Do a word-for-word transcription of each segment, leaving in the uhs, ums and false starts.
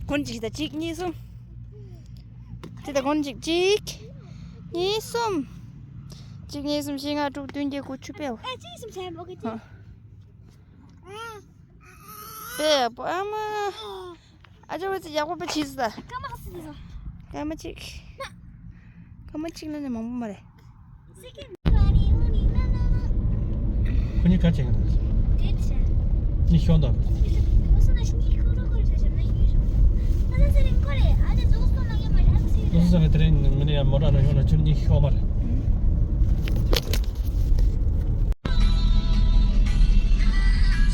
གོན་གཅིག་དང་གཅིག་གཉིས་གསུམ། དེ་དང་གོན་གཅིག་གཅིག་གཉིས་གསུམ། གཅིག་གཉིས་གསུམ་བཞི་ལྔ་དྲུག་བདུན་བརྒྱད་དགུ་བཅུ་པའོ། ཨ་ཅིག་གསུམ་བྱས་འོ་གི་ཅིག་ཨ། པེ་པ་མ། ཨ་ཅག་བས་ཙི་ཡག་པོ་པེ་བྱིས་ཟ། སྐར་མ་ཁ་སི་ཟ། སྐར་མ་གཅིག་སྐར་མ་གཅིག་ལ་ནི་མང་པོ་མ་རེད། ཁོ་གཉིས་ག་བྱེད་གི་འདུག་གཉིས་ཤོག་འདུག་ལོ་སོ་ན་ཤི་གཉིས་ཁོ་རོ་ཁོ་རེ་ཟ་ཤ་ན་ཡོད་ཤོག་ཨ་ཟ་ཟེར་རིང་ཁོ་རེ་ཨ་ཟ་ཟོག་སོ་ན་ཡ་མ་རེད་ཨ་ཟ་ཟེར་རིང་། ལོ་སོ་ས་གི་དེ་རིང་མི་ནི་ཡ་མོ་ར་ན་ཡོང་ན་ཁྱོད་གཉིས་ཤོག་མ་རེད།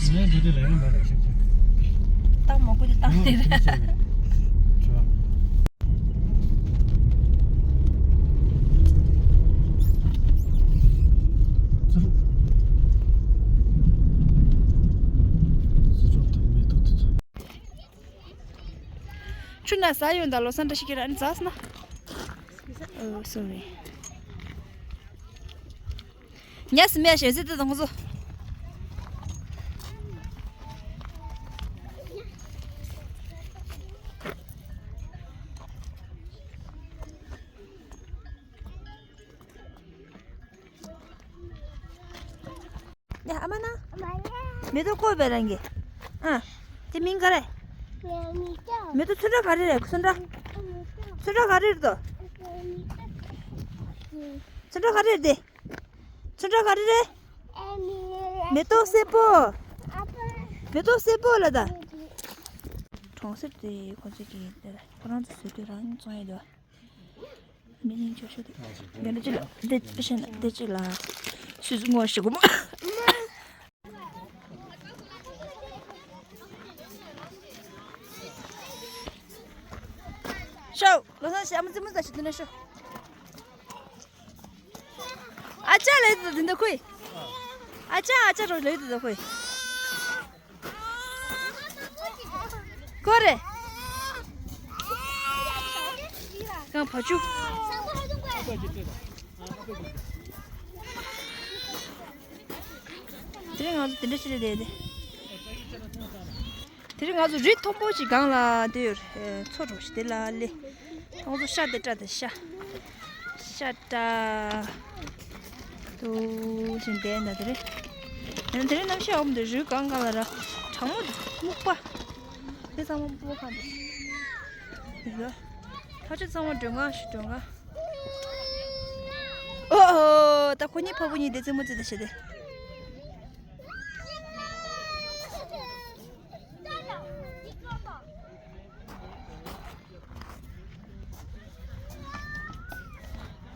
ངས་འདི་དེ་ལས་ཡོང་མ་རེད་ཤག་ཏང་མོ་ཀུ་དེ་ཏང་དེ་རེད། ཆུ་ན་ཟ་ཡོང་ད་ལོ་སན་འདྲ་ཞིག་གི་ར་ནི་ཟ་སོང་ན། ཨོ་སོ་རི། ཉལ་སི་མེད་ཞེས་ཟེར་ཏེ་དང་ཁོ་ཚོ། ཡ་ཨ་མ་ན། མེ་ཏོག་བཀོད་པའི་རང་གི་ཨ། དེ་མིང་ག་རེ། མེ་ཏོག་ཚོན་ཁྲ་ག་རེ་རེད་ཚོན་ཁྲ། ཚོན་ཁྲ་ག་རེ་རེད་དོ། ཚོན་ཁྲ་ག་རེ་རེད་དེ། ཚོན་ཁྲ་ག་རེ་རེད། མེ་ཏོག་སེར་པོ། མེ་ཏོག་སེར་པོ་ལ་ད། གྲོང་གསེབ་དེ་ཁོ་ཚོ་གི་དེ་ཁོ་རང་ཚོ་བཟོས་དུས་རང་བཙོང་ཡས་དེ། མི་ཉིན་ཆོག་ཤོག་དེ། ངས་འདི་ཅི་ལ་འདི་ཅི་ཤེས་ན་འདི་ཅི་ལ། སུས་ངོ་ཤེས་གོ་མ། ཤོག་ལོ་སང་ཞྭ་མོ་རྩེད་མོ་ཟ་ཞིག་འདི་ན་ཤོག་ཨ་ཅག་ལས་དུ་འདི་འདི་ཁུའི། ཨ་ཅག་ཨ་ཅག་རོ་ལས་དུ་འདི་ཁུའི། ཀོ་རེ། གང་བ་ཆུ། དེ་རིང་ང་ཚོ་དེ་འདྲ་ཞིག་རེད་དེ། དེ་རིང་ང་ཚོ་རི་མཐོན་པོ་ཞིག་སྒང་ལ་བསྡད་ཡོད་རེད། མཚོ་འགྲོ་ཞིག་དེ་ལ་སླེབས། ཁོང་ཚོ་ཤ་དེ་སྐྲ་དེ་ཤ། ཤ་སྐྲ། ཏུ་ཅིན་དེ་འདྲ་དེ་རེད། ཡང་དེ་རིང་གནམ་གཤིས་འོམ་དེ་རི་སྒང་སྒང་ལ་ར། གྲང་མོ་དེ་སྨུག་པ། དེ་ཚང་མ་སྨུག་པ་ཁ་འདུག་ཐག་ཆོད་ཚང་མ་མགྲོན་ཁང་ཞིག་མགྲོན་ཁང་། ཨོ་ཨོ་ད་ཁོ་གཉིས་ཕ་བུ་གཉིས་དེ་རྩེད་མོ་རྩེ་དེ་བྱེད་དེ།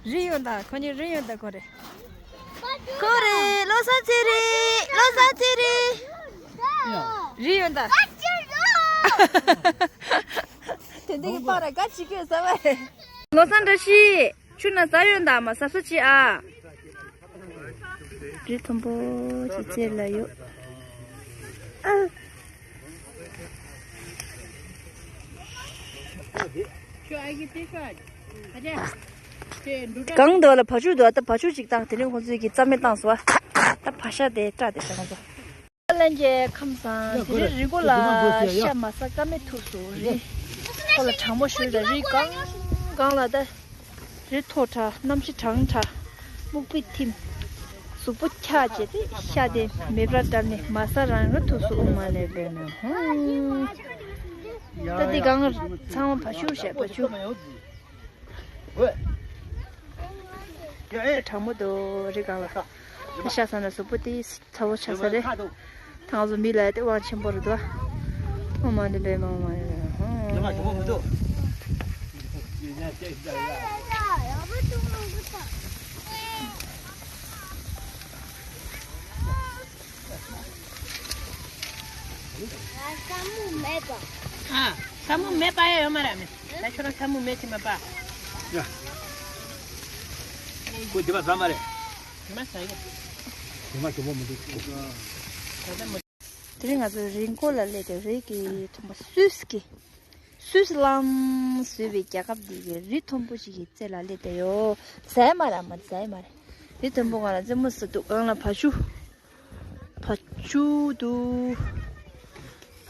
རི་ཡོང་ད་ཁོ་གཉིས་རི་ཡོང་ད་ཁོ་རེ། ཁོ་རེ་ལོ་སང་ཚེ་རི་ལོ་སང་ཚེ་རི། རི་ཡོང་ད། དེ་འདི་གི་པར་ག་ཅི་གི་ཟ་བ་རེད། ལོ་སང་བཀྲ་ཤིས། ཆུ་ན་ཟ་ཡོད་འདའ་མ་ཟ་ས་ཅི་ཨ། རི་མཐོན་པོ་ཅིག་རྩེ་ལ་ཡོད། ཨ། གང་འདུག་ལ་བ་ཕྱུགས་འདུག་ད་བ་ཕྱུགས་ཅིག་བཏང་དེ་རིང་ཁོང་ཚོས་ཀྱི་རྩ་མེད་བཏང་སོང་ཨ། ད་བ་ཤ་དེ་སྐྲ་དེ་ཤ་ཁོང་ཚོ། ལན་གྱི་ཁམས་བཟང་དེ་རིང་རི་མགོ་ལ་ཤ་མ་ཟ་ཀ་མེད་ཐུག་སོང་རི། ཁོ་ལ་གྲང་མོ་ཞུས་ལ་རི་གང་གང་ལ་ད། རི་མཐོ་དྲགས་གནམ་གཤིས་གྲང་དྲགས་སྨུག་པའི་ཐིམ། གཟུགས་པོ་འཁྱག་བྱས་ཏེ་ཤ་དེ་མེ་འབར་བཀྲམ་ནས་མ་ཟ་རང་ར་ཐུག་སོང་ཨུ་མ་ལས་པས་ན་ཧུང་། ད་འདི་གང་ཚང་མ་བ་ཕྱུགས་བཤད་བ་ཕྱུགས། གྲང་མོ་འདུག་རི་སྒང་ལ། ཤ་ཟ་ན་གཟུགས་པོ་དེ་ཚ་བོ་ཆགས་ས་རེད། ད་ང་ཚོ་མི་ལ་དེ་དབང་ཆེན་པོ་རེད་དོ། ཨོ་མ་འདི་འབད་མ་མ་ཡོད། ཨ། ས་མུ་མེད་པ་ཡ་ཡོད་མ་རེད་མེ། ད་ཁྱོད་རང་ས་མུ་མེད་ཅི་མ་པ། ཡ། ཁོ་དེ་པ་ཟ་མ་རེད། དེ་མ་ཟ་ཡ། དེ་མ་གྱོང་པོ་མི་འདུག་ད་ལྟ་མ། དེ་རིང་ང་ཚོ་རི་མགོ་ལ་སླེབས་ཏེ་རི་གི་མཐོན་པོ་སུད་སི་གི། སུད་སི་ལམ་བཟོས་པའི་རྒྱལ་ཁབ་འདི་གི་རི་མཐོན་པོ་ཞིག་གི་རྩེ་ལ་སླེབས་ཏེ་ཡོད། ཟ་ཡ་མ་རེད་མ་ཟ་ཡ་མ་རེད། རི་མཐོན་པོ་སྒང་ལ་རྩེད་མོ་ཟ་འདུག་སྒང་ལ་བ་ཕྱུགས། བ་ཕྱུགས་འདུག་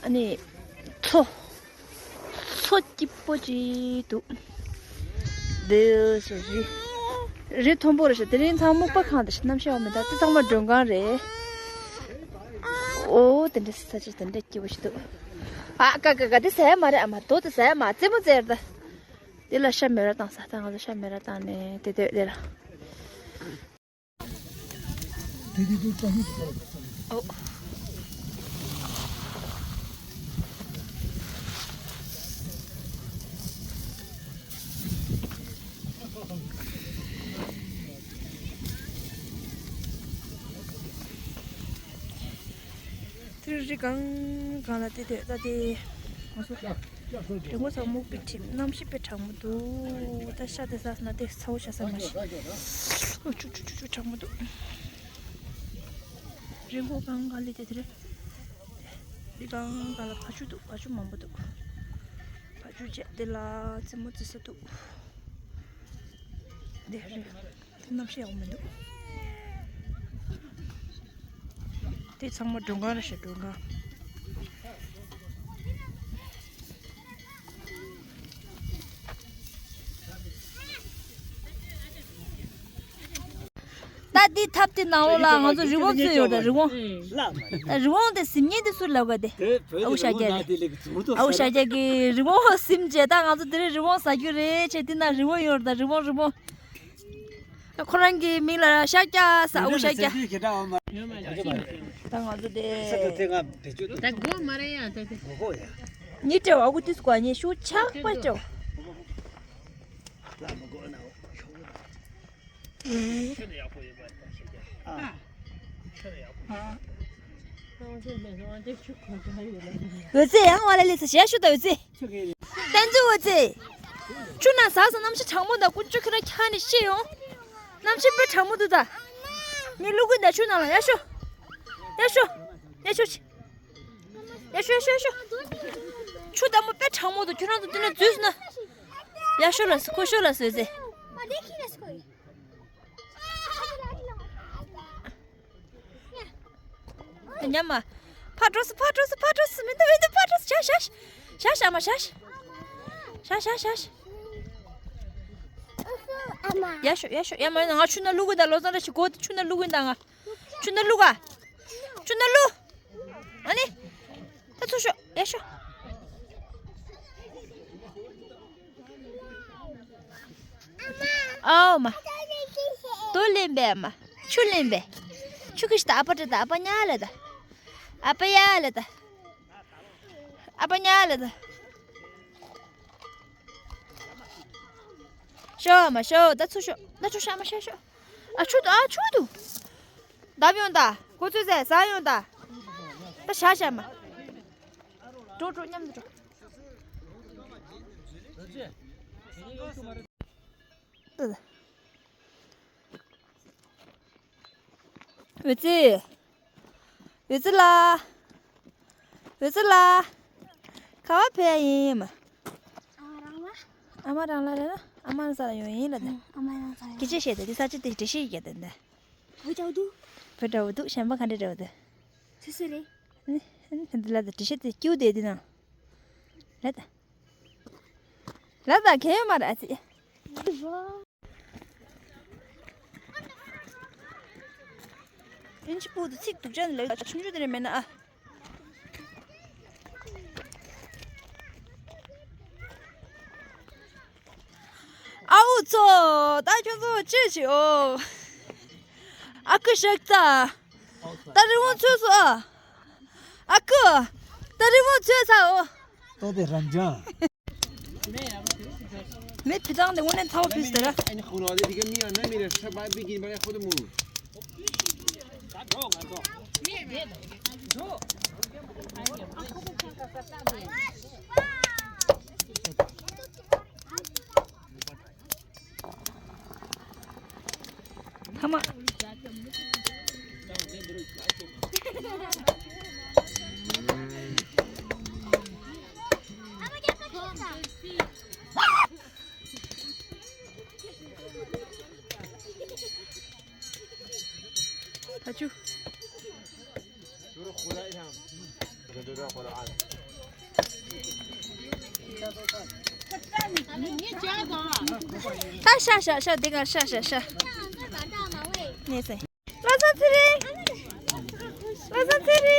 ཨ་ནི། མཚོ། མཚོ་སྐྱིད་པོ་ཅིག་འདུག་འདི་སུ་རི། རི་མཐོན་པོ་རེད་ཤག་དེ་རིང་ཚང་མ་སྨུག་པ་གང་དེ་ཤག་གནམ་གཤིས་འོ་མི་འདུག་དེ་ཚང་མ་མགྲོན་ཁང་རེད། ཨོ་དེ་འདྲ་ས་ཆ་དེ་འདྲ་སྐྱིད་པོ་ཞིག་འདུག་ཨ་ཀ་ཀ་ཀ་དེ་ཟ་ཡ་མ་རེད། ཨ་མ་དོ་དེ་ཟ་ཡ་མ་རྩེད་མོ་རྩེ་ཡ་རེད་ད། དེ་ལ་ཤ་མེ་ར་བཏང་ས། ད་ང་ཚོ་ཤ་མེ་ར་བཏང་ནས་དེ་དེ་དེ་ལ། ཨོ། དེ་རི་སྒང་སྒང་ལ་དེ་དེ་ད་དེ་ང་ཚོ་དེ་ངོ་ཚ་སྨུག་པའི་ཁྲིམས་གནམ་གཤིས་དཔེ་གྲང་མོ་འདུག་ད་ཤ་དེ་ཟ་ན་དེ་ཚ་བོ་བྱ་ས་མ་ཤེས། ཨོ་ཆུ་ཆུ་ཆུ་ཆུ་གྲང་མོ་འདུག་རི་མགོ་སྒང་སྒང་ལ་དེ་དེ་རེད། འདི་སྒང་སྒང་ལ་བ་ཕྱུགས་འདུག་བ་ཕྱུགས་མང་པོ་འདུག་བ་ཕྱུགས་བྱས་འདི་ལ་རྩེད་མོ་རྩེ་ས་འདུག་འདི་རེད། འདི་གནམ་གཤིས་ཡག་པོ་མི་འདུག་འདི་ཚང་མ་མགྲོན་ཁང་རེད་ཤག་མགྲོན་ཁང་། ད་འདི་ཐབ་དེ་ནང་ལོགས་ལ་ང་ཚོ་རི་བོང་ཚོས་ཡོད་ར། རི་བོང་། རི་བོང་དེ་གཟིམ་ཉལ་དེ་སུ་ལབ་ག་དེ། ཨའུ་ཤ་རྒྱག་རེད། ཨའུ་ཤ་རྒྱག་གི་རི་བོང་གཟིམ་བྱས། ད་ང་ཚོ་དེ་རིང་རི་བོང་ཟ་རྒྱུ་རེད་བྱས། དེ་ན་རི་བོང་ཡོད་ར། ད་རི་བོང་རི་བོང་། ཁོ་རང་གི་མིང་ལ་ཤ་རྒྱགས་ཟེར། ཨའུ་ཤ་རྒྱགས། ད་ང་ཚོ་དེ། ད་སྒོ་མ་རེད་ཡ་ད་དེ། ཉི་སྤྲེལ་བ་ཨ་ཁུ་དུས་སུ་གོ་ཉི་ཤུ་ཆག་པ་སྤྲེལ་བ། འོད་ཟེར་ཡང་བ་ལ་ལས་ས་ཞེ་ཤུ་ད་འོད་ཟེར། བསྟན་འཛིན་འོད་ཟེར། ཆུ་ནང་ཟགས་སོང་། གནམ་གཤིས་གྲང་མོ་འདུག་ཀུན་སྤྱོད་ཁྱོད་རང་འཁྱག་ནས་ཤི་ཡོང་། གནམ་གཤིས་དཔེ་གྲང་མོ་འདུག་ད། ངས་བླུག་གི་འདུག་ཆུ་ནང་ལ། ཡར་ཤོག་ཡར་ཤོག་ཡར་ཤོག་ཡར་ཤོག་ཡར་ཤོག་ཡར་ཤོག་ཆུ་དྭངས་མོ་དཔེ་གྲང་མོ་འདུག་ཁྱོད་རང་ཚོ་འདི་ནས་འཛུལ་སོང་ན། ཡར་ཤོག་ལ་སོ། ཁོ་ཤོག་ལ་སོ་ཟེར། ཉམས་མ། ཕར་འགྲོ་སོང་། ཕར་འགྲོ་སོང་། ཕར་འགྲོ་སོང་། མི་འདུག་མི་འདུག་ཕར་འགྲོ་སོང་། བཞག་བཞག་བཞག་བཞག་ཨ་མ་བཞག་བཞག་བཞག་ཡར་ཤོག་ཡར་ཤོག་ཡར་མ། ང་ཆུ་ནང་བླུག་གི་འདུག་བློ་བཟང་བཀྲ་ཤིས་སྒོ་དེ་ཆུ་ནང་བླུག་གི་འདུག་ང་ཆུ་ནང་བླུག་ག་ཆུ་ནང་བླུག་ཨ་ནི། ད་ཚུར་ཤོག་ཡར་ཤོག་ཨའོ་མ། རྡོ་ལེན་པས་མ། ཆུ་ལེན་པས། ཆུ་ཁྱི་ཤི་ད། ཨ་ཕ་དྲི་ད། ཨ་ཕ་ཉལ་ལ་ད། ཨ་ཕ་ཡར་ལ་ད། ཨ་ཕ་ཉལ་ལ་ད། ཤོག་མ་ཤོག་ད་ཚུར་ཤོག་ད་ཆུ་ཤ་མ་ཤ་ཤོག་ཨ་ཆུ་འདུག་ཨ་ཆུ་འདུག་བརྡབས་ཡོང་ད། གོ་ཚོད་ཟས་ཟ་ཡོང་ད། ད་བཞག་བཞག་མ། འགྲོ་འགྲོ་མཉམ་དུ་འགྲོ། འོད་ཟེར། འོད་ཟེར་ལགས། འོད་ཟེར་ལགས། ག་པར་ཕེབས་ཡིན་མ། ཨ་མ་རང་ལ། ཨ་མ་རང་ལ་རེད་ན། ཨ་མ་རང་ས་ལ་ཡོང་ཡིན་ལ་ད། ཨ་མ་རང་ས་ལ། སྐད་ཆ་བཤད་དེ་འདི་ས་ཆ་དེ་འགྲེལ་བཤད་བརྒྱབ་དེ་འདི། བོད་འདྲ་བོ་འདུག་བོད་འདྲ་བོ་འདུག་གཞན་པ་ག་འདྲ་འདྲ་བོ་འདུག་སུ་སུ་རེད། ཨ་ནི་ཨ་ནི་འདི་ལ་ད་འགྲེལ་བཤད་དེ་སྐྱིད་པོ་དེ་འདི་ན། ལ་ད། ལ་ད་གལ་ཡོད་མ་རེད་ཨ་ཙི། ཨིན་ཅི་པུ་དུ་ཚིག་སྡུག་ཅག་ནི་ལ་ཆུང་ཆུང་དེ་རེད་མེད་ན་ཨ། ཨའུ་ཚོ། ད་ཁྱོད་ཚོ་ཅི་བྱེད་འོ། ཨ་ཁུ་ཤག་ད། ད་རི་བོང་ཚོས་སོ་ཨ། ཨ་ཁུ། ད་རི་བོང་ཚོས་ཚ་འོ། ཏོ་དེ་རང་ཅང་། མེ་ཕི་ཐང་དེ་དངོས་གནས་ཚ་བོ་ཕིས་ཟེར་ར། ཐ་མ། ད་ཆུ། ད་ཤ་ཤ་ཤ་འདི་ག་ཤ་ཤ་ཤ། ནས་ཟེར། བློ་བཟང་ཚེ་རིང་། བློ་བཟང་ཚེ་རིང་།